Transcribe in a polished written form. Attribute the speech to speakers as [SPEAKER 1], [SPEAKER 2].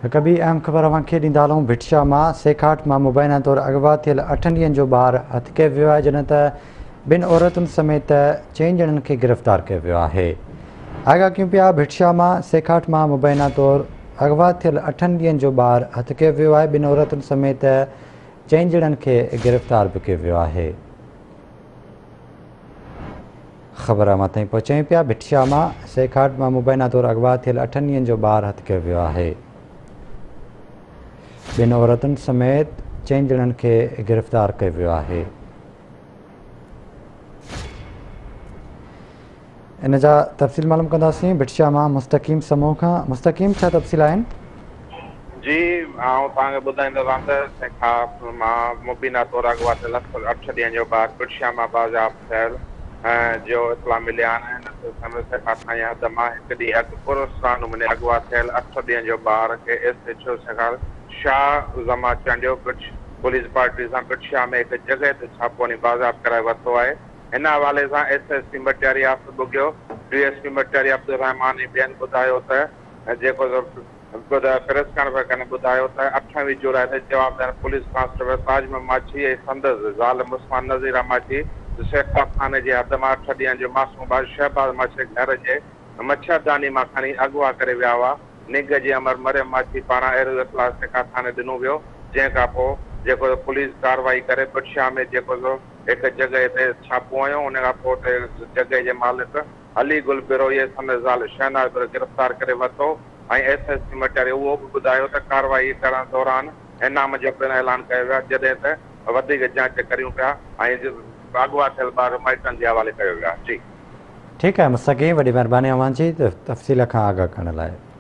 [SPEAKER 1] هڪ ٻي اهم خبر اوهان کي ڏيندا هلون ڀٽ شاهه مان سيکاٽ مان مبينا طور اغوا ٿيل اٺن ڏينهن جو ٻار هٿ ڪيو ويو آهي جڏهن ته ٻن عورتن سميت چئن ڄڻن کي گرفتار ڪيو ويو آهي آگاهه ڪيون پيا ڀٽ شاهه مان سيکاٽ مان مبينا طور اغوا ٿيل اٺن ڏينهن جو ٻار هٿ ڪيو ويو آهي ٻن عورتن سميت چئن ڄڻن کي گرفتار به ڪيو ويو آهي. خبر اوهان تائين پهچايون پيا، ڀٽ شاهه مان سيکاٽ مان مبينا طور اغوا ٿيل اٺن ڏينهن جو ٻار هٿ ڪيو ويو آهي. ٻن عورتن سميت چئن ڄڻن کي گرفتار ڪيو ويو آهي. ان جا تفصيل معلوم ڪنداسين ڀٽ شاهه مان مستقيم سمون کان. مستقيم ڇا تفصيل آهن؟
[SPEAKER 2] جي آئون توهان کي ٻڌائيندو رهان ته سيکاٽ مان مبينا طور اغوا ٿيل اٺ ڏينهن جو ٻار ڀٽ شاهه مان بازياب ٿيل جو اطلاع مليا آهن. ان سلسلي ۾ سيکاٽ ٿاڻي حد مان هڪ ڏينهن اڳ پراسرار نموني اغوا ٿيل اٺ ڏينهن جو ٻار کي S H O سيکاٽ Shah Zaman Chandio ڀٽ پوليس پارٽي سان ڀٽ شاهه ۾ هڪ جڳهه تي ڇاپو هڻي بازياب ڪرائي ورتو آهي. ان حوالي سان S S P Matiari Asif Bughio, D S P Matiari Abdulrahman ۽ ٻين ٻڌايو ته جيڪو پريس ڪانفرنس ڪندي ٻڌايو ته 28 جولاء تي جوابدار پوليس ڪانسٽيبل تاج محمد ماڇي ۽ سندس زال مسمان نظيره ماڇي سيکاٽ ٿاڻي جي حد مان اٺ ڏينهن جو معصوم ٻار شهباز ماڇي گهر جي مڇرداني مان کڻي اغوا ڪري ويا هئا. نينگر جي امڙ مريم ماڇي پاران اهڙو اطلاع سيکاٽ ٿاڻي ڏنو ويو جنهن کان پوء جيڪو پوليس ڪارروائي ڪري ڀٽ شاهه ۾ جيڪو هڪ جڳهه تي ڇاپو هنيو، ان کان پوء اتي جڳهه جي مالڪ علي گل بروهي ۽ سندس زال شهناز بروهي گرفتار ڪري ورتو ۽ ايس ايس پي مٽياري اهو به ٻڌايو ته ڪارروائي ڪرڻ دوران انعام جو پڻ اعلان ڪيو ويو آهي، جڏهن ته وڌيڪ جاچ ڪريون پيا ۽ اغوا ٿيل ٻار مائٽن جي حوالي ڪيو ويو آهي. جي.
[SPEAKER 1] ٺيڪ آهي مستقيم وڏي مهرباني اوهان جي تفصيل کان آگاهه ڪرڻ لاء.